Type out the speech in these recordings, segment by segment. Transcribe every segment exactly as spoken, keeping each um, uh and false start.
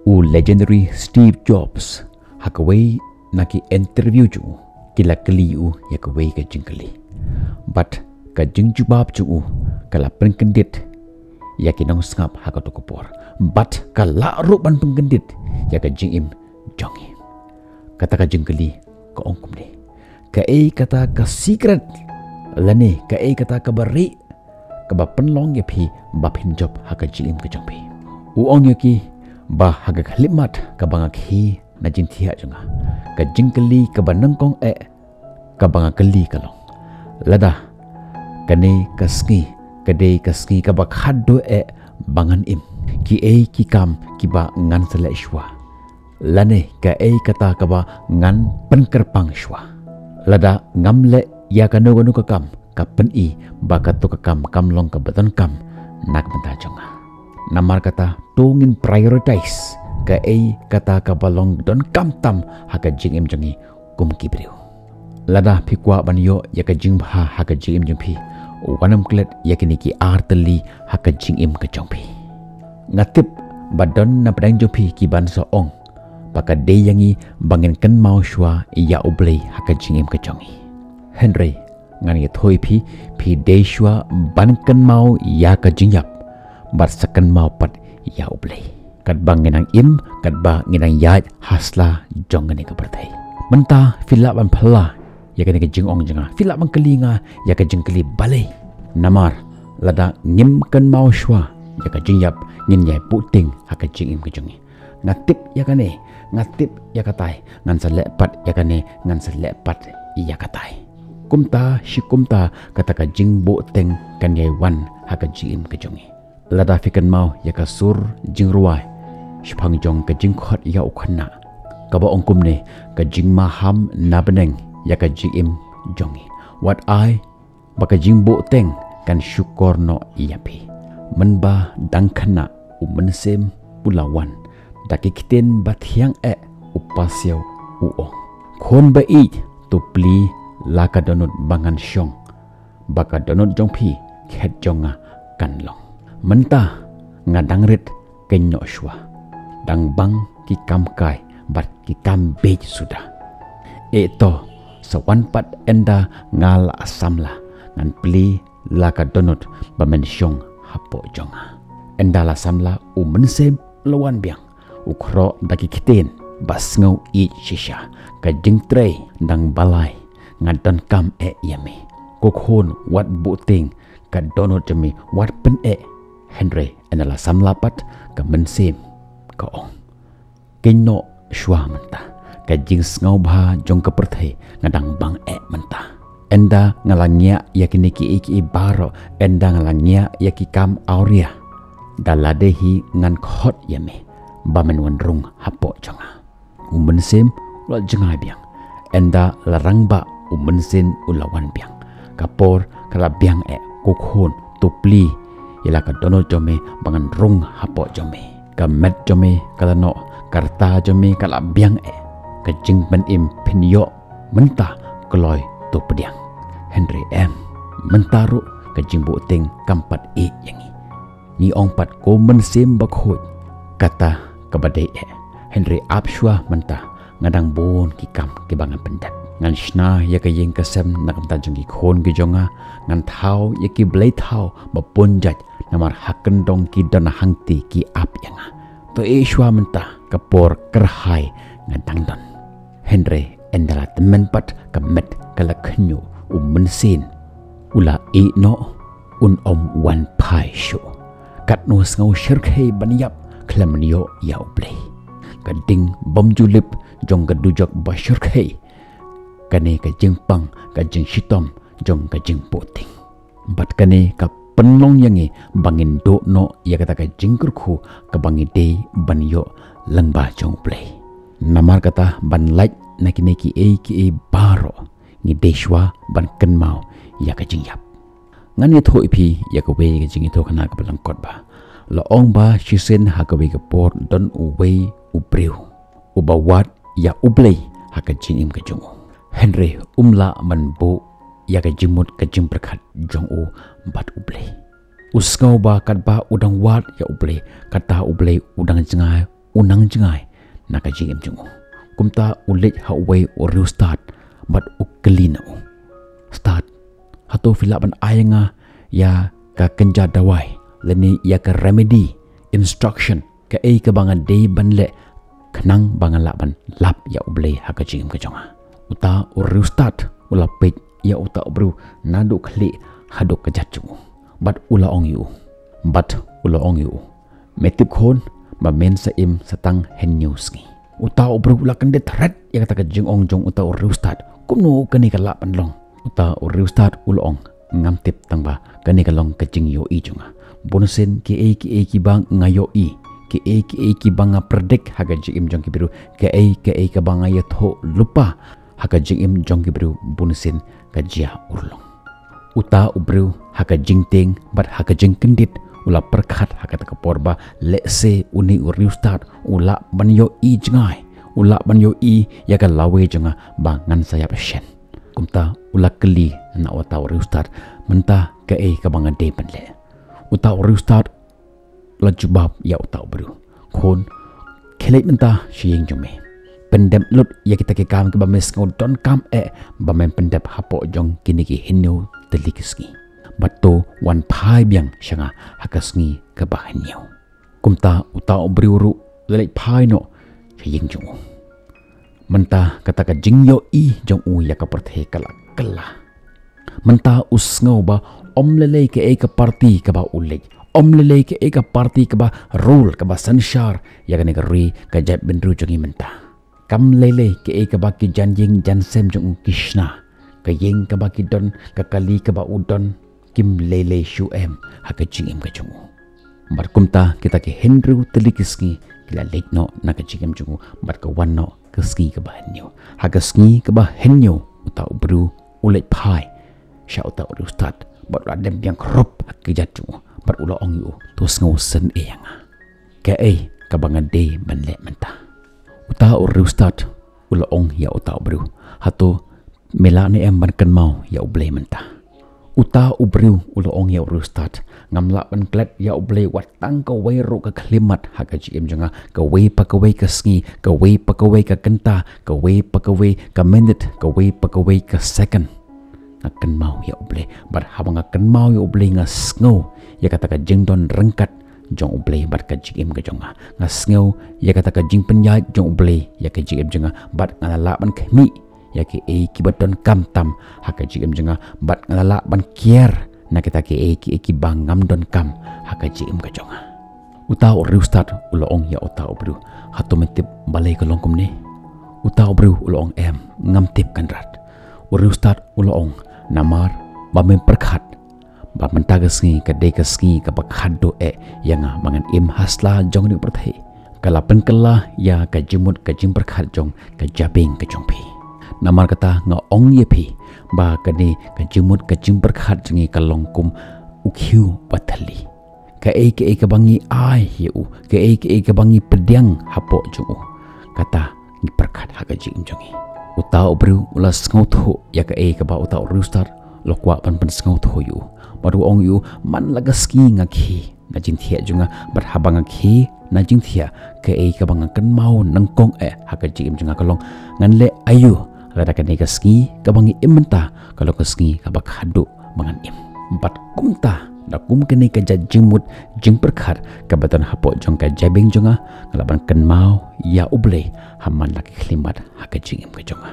U legendary Steve Jobs, ha kawei na ki interview jong u, ki la kylli u ïa kawei ka jingkylli. Bad ka jingjubab jong u ka la pynkyndit ïa ki nongsngap ha kato ka por. Bad ka la ruh ban pynkyndit ïa ka jingim jong ngi. Kata ka jingkylli ka ong kumne. Kaei kata ka secret lane kaei kata kaba rieh kaba pynlong ïa phi ba phin jop ha ka jingim ka jong phi. U ong ïa ki ba ha ka khyllipmat kaba nga khie na jingthiah jong nga, ka jingkylli kaba nyngkong eh kaba nga kylli ka long, lada kane ka sngi ka dei ka sngi kaba khatduh eh ba ngan im, kiei ki kam kiba ngan sa leh shuwa, lane kaei kata kaba ngan pynkyrpang shuwa. Lada ngam leh ïa kano kano ka kam, ka pyni ba kato ka kam kam long kaba donkam na ka bynta jong nga. Namar kata to ngin prioritize kaei kata kaba long donkam tam ha ka jingim jong ngi kum ki briew. Lada phi kwah ban ïoh ïa ka jingbha ha ka jingim jong phi, wat nym klet ïa kine ki ar tylli ha ka jingim ka jong phi. Nga tip ba don na pdeng jong phi ki ban sa ong ba ka dei ïa ngi ba ngin kynmaw shuwa ïa U Blei ha ka jingim ka jong ngi. Hynrei ngan ïathuh ïa phi, phi dei shuwa ban kynmaw ïa ka jingïap bad sa kynmaw pat ïa U Blei. Katba ngi nang im, katba ngi nang ïaid ha sla jong kane ka pyrthei. Mynta phi lah ban phylla ïa kane ka jingong jong nga, phi lah ban kylli nga ïa ka jingkylli balei. Namar lada ngim kynmaw shuwa ïa ka jingïap, ngin ïai buhtieng ha ka jingim ka jong ngi. Nga tip ïa kane, nga tip ïa katai, ngan sa leh pat ïa kane, ngan sa leh pat ïa katai. Kumta shi kumta kata ka jingbuhtieng kan ïai wan ha ka jingim ka jong ngi. Lada phi kynmaw ïa ka sur jingrwai shaphang jong ka jingkhot ïa u khynnah, kaba ong kumne: Ka jingmaham na bneng ïa ka jingim jong ngi. Wat ai ba ka jingbuhtieng kan shukor noh ïa phi. Mynba dang khynnah, u Mynsiem u la wan da ki ktien ba thiang eh, u pasiaw, u ong: Khun ba ïeit, to plie la ka dohnud ba ngan shong, ba ka dohnud jong phi khet jong nga kan long. Mynta nga dang rit, kynnoh shuwa, dang bang ki kam kai bad ki kam bieit suda. Eh to, sa wan pat ynda nga la samla, ngan plie la ka dohnud ba men shong hapoh jong nga. Ynda la samla, u Mynsiem u la wan biang, u khroh da ki ktien ba sngew ïeit shisha: Ka jingtrei dang balai, nga donkam eh ïa me. Ko khun, wat buhtieng ka dohnud jong me, wat pyneh. Hynrei ynda la samla pat, ka Mynsiem ka ong: Kynnoh shuwa mynta, ka jingsngewbha jong ka pyrthei nga dang bang eh mynta. Ynda nga la ngiah ïa kine kiei kiei baroh, ynda nga la ngiah ïa ki kam awria, da lade hi ngan khot ïa me ba men wan rung hapoh jong nga. U Mynsiem u la jngai biang. Ynda la rangbah, u Mynsiem u la wan biang. Ka por ka la biang eh: Ko khun, to plie ïa la ka dohnud jong me ba ngan rung hapoh jong me. Ka met jong me ka la noh, ka rta jong me ka la biang eh. Ka jingpynim phin ïoh mynta kloi, to pdiang. Hynrei em, mynta ruh ka jingbuhtieng kam pat ïeh ïa ngi. Ngi ong pat, ko Mynsiem Bakhuid, kata kaba dei eh. Hynrei ap shuwa mynta, nga dang bun ki kam kiba ngan pyndep. Ngan shna ïa ka ïing ka sem na ka bynta jong ki khun ki jong nga, ngan thaw ïa ki blei thaw ba bun jait, namar ha kyndong ki don hangtei ki ap ïa nga. To ïeh shuwa mynta, ka por kyrhai nga dang don. Hynrei ynda la tymmen pat, ka met ka la khynñiuh, u Mynsiem u la ïeh noh, un ym wan phai shuh. Katno sngew shyrkhei ban ïap khlem ïoh ïa U Blei. Ka ding bym ju lip jong ka dujok ba shyrkhei. Kane ka jingpang, ka jingshitom jong ka jingbuhtieng. Bad kane ka pynlong ïa ngi ba ngin duh noh ïa kata ka jingkyrkhu kaba ngi dei ban ïoh lyngba jong U Blei. Namar kata, ban lait na kine kiei kiei baroh, ngi dei shuwa ban kynmaw ïa ka jingïap. Ngan ïathuh ïa phi ïa kawei ka jingïathuhkhana kaba lyngkot ba la ong ba shisien ha kawei ka por don uwei u briew uba wad ïa U Blei ha ka jingim ka jong u. Hynrei um lah ban buh ïa ka jingmut ka jingpyrkhat jong u bad U Blei. U sngew ba katba u dang wad ïa U Blei, kata U Blei u dang jngai, u nang jngai na ka jingim jong u. Kumta u leit ha uwei u riewstad bad u kylli na u, "Stad, hato phi lah ban ai ïa nga ïa ka kynja dawai lane ïa ka remedy, instruction, kaei kaba nga dei ban leh khnang ba ngan lah ban lap ïa U Blei ha ka jingim ka jong nga?" Uta u riewstad u la peit ïa uta u briew naduh khlieh haduh kjat jong u bad u la ong ïa u, bad u la ong ïa u, "Me tip khun ba men sa im sa tang hynñiew sngi." Uta u briew u la kyndit thret ïa kata ka jingong jong uta u riewstad. "Kumno kane ka lah ban long?" Uta u riewstad u la ong, "Ngam tip, tang ba kane ka long ka jingïohi jong nga. Bunsien kiei kiei kiba nga ïohi, kiei kiei kiba nga predict ha ka jingim jong ki briew, kiei kiei kaba nga ïathuh lypa ha ka jingim jong ki briew, bunsien ka jia urlong." Uta u briew ha ka jingtieng bad ha ka jingkyndit u la pyrkhat ha kata ka por ba lehse une u riewstad u lah ban ïohi jngai, u lah ban ïohi ïa ka lawei jong nga ba ngan sa ïap shen. Kumta u la kylli na uta u riewstad, "Mynta kaei kaba nga dei ban leh?" Uta u riewstad la jubab ïa uta u briew, "Khun, khie leit mynta sha ïing jong me. Pyndep lut ïa kita ki kam kiba me sngew donkam eh ba men pyndep hapoh jong kine ki hynñiew tylli ki sngi. Bad to wan phai biang sha nga ha ka sngi kaba hynñiew." Kumta uta u briew ruh la leit phai noh sha ïing jong u. Mynta kata ka jingïohi jong u ïa ka pyrthei ka la kylla. Mynta u sngew ba ym lei lei kaei ka parti kaba u leit, ym lei lei kaei ka parti kaba rule, kaba synshar ïa kane ka ri, ka jaitbynriew jong ngi mynta. Kam lei lei kaei kaba ki jan ïing jan sem jong u ki shna, ka ïing kaba ki don, ka kali kaba u don, kim lei lei shuh em ha ka jingim ka jong u. Bad kumta kita ki hynriew tylli ki sngi ki la leit noh na ka jingim jong u, bad ka wan noh ka sngi kaba hynñiew. Ha ka sngi kaba hynñiew uta u briew u leit phai sha uta u riewstad bad u la dem biang khrup ha ka kjat jong u bad u la ong ïa u, "To sngewsih ïa nga. Kaei kaba nga dei ban leh mynta?" Uta u riewstad u la ong ïa uta u briew, "Hato me lah ne em ban kynmaw ïa U Blei mynta?" Uta u briew u la ong ïa u riewstad, "Ngam lah ban klet ïa U Blei wat tang kawei ruh ka khyllipmat ha ka jingim jong nga, kawei pa kawei ka sngi, kawei pa kawei ka kynta, kawei pa kawei ka minit, kawei pa kawei ka second. Nga kynmaw ïa U Blei, bad haba nga kynmaw ïa U Blei nga sngew ïa kata ka jingdon ryngkat jong U Blei bad ka jingim ka jong nga. Nga sngew ïa kata ka jingpynïaid jong U Blei ïa ka jingim jong nga, bad nga la lah ban khmih ïa kiei kiba donkam tam ha ka jingim jong nga, bad nga la lah ban kiar na kita kiei kiei kiba ngam donkam ha ka jingim ka jong nga." Uta u riewstad u la ong ïa uta u briew, "Hato me tip balei ka long kumne?" Uta u briew u la ong, "Em, ngam tip kynrad." U riewstad u la ong, "Namar ba me pyrkhat ba mynta ka sngi ka dei ka sngi kaba khadduh eh ïa nga ba ngan im ha sla jong kane ka pyrthei. Ka la pynkylla ïa ka jingmut ka jingpyrkhat jong ka jabieng ka jong phi. Namar kata nga ong ïa phi ba kane ka jingmut ka jingpyrkhat jong ngi ka long kum u khiew ba thylli. Kaei kaei kaba ngi ai ïa u, kaei kaei kaba ngi pdiang hapoh jong u, kata ngi pyrkhat ha ka jingim jong ngi." Uta u briew u la sngewthuh ïa kaei kaba uta u riewstad u la kwah ban pynsngewthuh ïa u, bad u ong ïa u, "Man la ka sngi nga khie na jingthiah jong nga, bad haba nga khie na jingthiah, kaei kaba nga kynmaw nyngkong eh ha ka jingim jong nga ka long, ngan leh aïu lada kane ka sngi kaba ngi im mynta ka long ka sngi kaba khadduh ba ngan im? Bad kumta, da kum kane ka jait jingmut jingpyrkhat kaba don hapoh jong ka jabieng jong nga, nga lah ban kynmaw ïa U Blei ha man la ki khyllipmat ha ka jingim ka jong nga.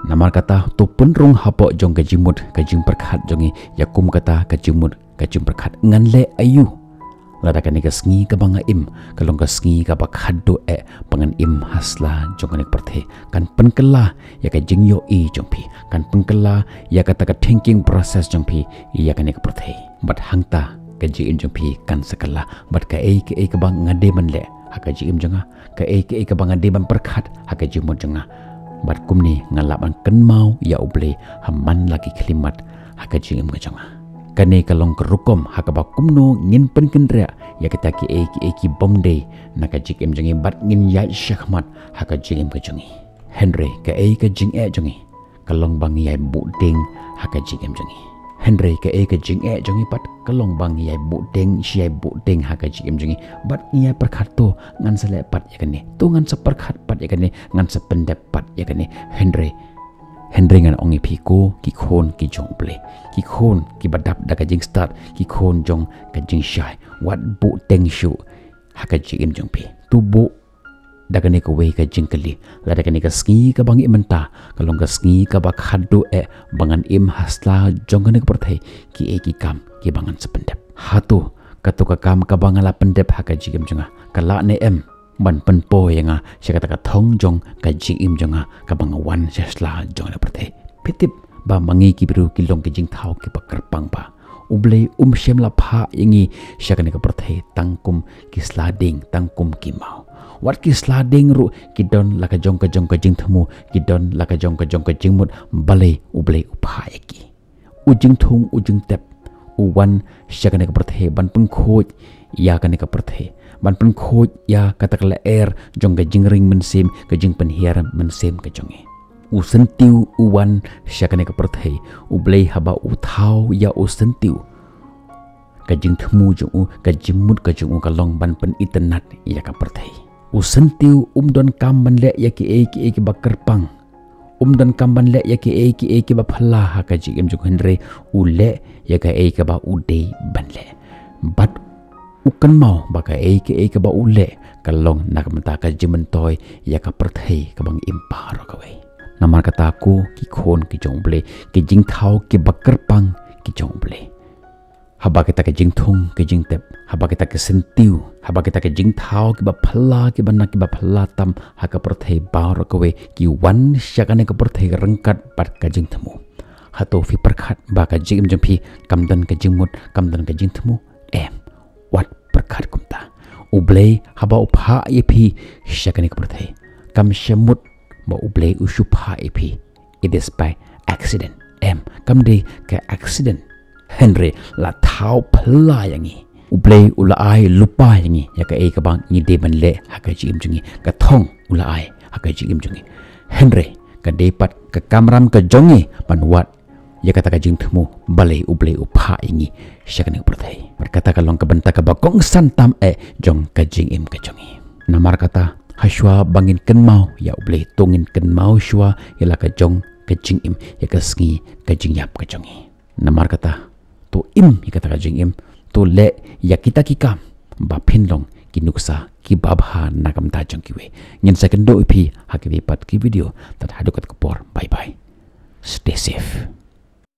Namar kata, to pynrung hapoh jong ka jingmut ka jingpyrkhat jong ngi ïa kum kata ka jingmut ka jingpyrkhat, ngan leh aïu lada kane ka sngi kaba nga im ka long ka sngi kaba khadduh eh ba ngan im ha sla jong kane ka pyrthei. Kan pynkylla ïa ka jingïohi jong phi, kan pynkylla ïa kata ka thinking process jong phi ïa kane ka pyrthei. Bad hangta ka jingim jong phi kan sa kylla, bad kaei kaei kaba nga dei ban leh ha ka jingim jong nga, kaei kaei kaba nga dei ban pyrkhat ha ka jingmut jong nga, bad kumne nga lah ban kynmaw ïa U Blei ha man la ki khyllipmat ha ka jingim ka jong nga. Kane ka long ka rukom ha kaba kumno ngin pynkynriah ïa kita kiei kiei ki bym dei na ka jingim jong ngi bad ngin ïaid shakhmat ha ka jingim ka jong ngi. Hynrei kaei ka jingeh jong ngi ka long ba ngi ïai buh ding ha ka jingim jong ngi. Hynrei kaei ka jingeh jong ngi pat ka long ba ngi ïai buh deng shi ïai buh deng ha ka jingim jong ngi. Bad ngi ïai pyrkhat, to ngan sa leh pat ïa kane, to ngan sa pyrkhat pat ïa kane, ngan sa pyndep pat ïa kane. Hynrei, hynrei ngan ong ïa phi ko ki khun ki jong U Blei, ki khun kiba dap da ka jingstad, ki khun jong ka jingshai, wat buh deng shuh ha ka jingim jong phi. To buh da kane kawei ka jingkylli, lada kane ka sngi kaba ngi im mynta ka long ka sngi kaba khadduh eh ba ngan im ha sla jong kane ka pyrthei, kiei ki kam kiba ngan sa pyndep. Hato kato ka kam kaba nga la pyndep ha ka jingim jong nga ka lah ne em ban pynpoi ïa nga sha kata ka thong jong ka jingim jong nga kaba nga wan sha sla jong kane ka pyrthei? Phi tip ba ma ngi ki briew ki long ki jingthaw kiba kyrpang bha. U Blei um shym la phah ïa ngi sha kane ka pyrthei tang kum ki sla dieng, tang kum ki maw. Wat ki sla dieng ruh ki don la ka jong ka jong ka jingthmu, ki don la ka jong ka jong ka jingmut, balei U Blei u phah ïa ki? U jingthung, u jingtep, u wan sha kane ka pyrthei ban pynkhuid ïa kane ka pyrthei, ban pynkhuid ïa kata ka lyer jong ka jingring mynsiem, ka jingpynhiar mynsiem ka jong ngi. U syntiew u wan sha kane ka pyrthei. U Blei haba u thaw ïa u syntiew, ka jingthmu jong u, ka jingmut ka jong u ka long ban pynitynnad ïa ka pyrthei. U syntiew um donkam ban leh ïa kiei kiei kiba kyrpang, um donkam ban leh ïa kiei kiei kiba phylla ha ka jingim jong u, hynrei u leh ïa kaei kaba u dei ban leh. Bad u kynmaw ba kaei kaei kaba u leh ka long na ka bynta ka jingmyntoi ïa ka pyrthei kaba ngi im baroh kawei. Namar kata ko ki khun ki jong U Blei, ki jingthaw kiba kyrpang ki jong U Blei, haba kita ki jingthung ki jingtep, haba kita ki syntiew, haba kita ki jingthaw kiba phylla, kiba na kiba phylla tam ha ka pyrthei baroh kawei, ki wan sha kane ka pyrthei ryngkat bad ka jingthmu, hato phi pyrkhat ba ka jingim jong phi kam don ka jingmut, kam don ka jingthmu? Em, wat pyrkhat kumta. U Blei haba u phah ïa phi sha kane ka pyrthei, kam shym mut ba U Blei u shu phah ïa phi. It is by accident. Em, kam dei ka accident. Hynrei la thaw phylla ïa ngi. U Blei u la ai lypa ïa ngi ïa kaei kaba ngi dei ban leh ha ka jingim jong ngi. Ka thong u la ai ha ka jingim jong ngi. Hynrei ka dei pat ka kamram ka jong ngi ban wad ïa kata ka jingthmu balei U Blei u phah ïa ngi sha kane ka pyrthei. Bad kata ka long ka bynta kaba kongsan tam eh jong ka jingim ka jong ngi. Namar kata, ha shuwa ba ngin kynmaw ïa U Blei, to ngin kynmaw shuwa ïa la ka jong ka jingim, ïa ka sngi ka jingïap ka jong ngi. Namar kata, to im ïa kata ka jingim, to leh ïa kita ki kam ba phin long ki nuksa kiba bha na ka bynta jong kiwei. Ngin sa kynduh ïa phi ha kiwei pat ki video. Tad haduh kata ka por, bye bye. Stay safe.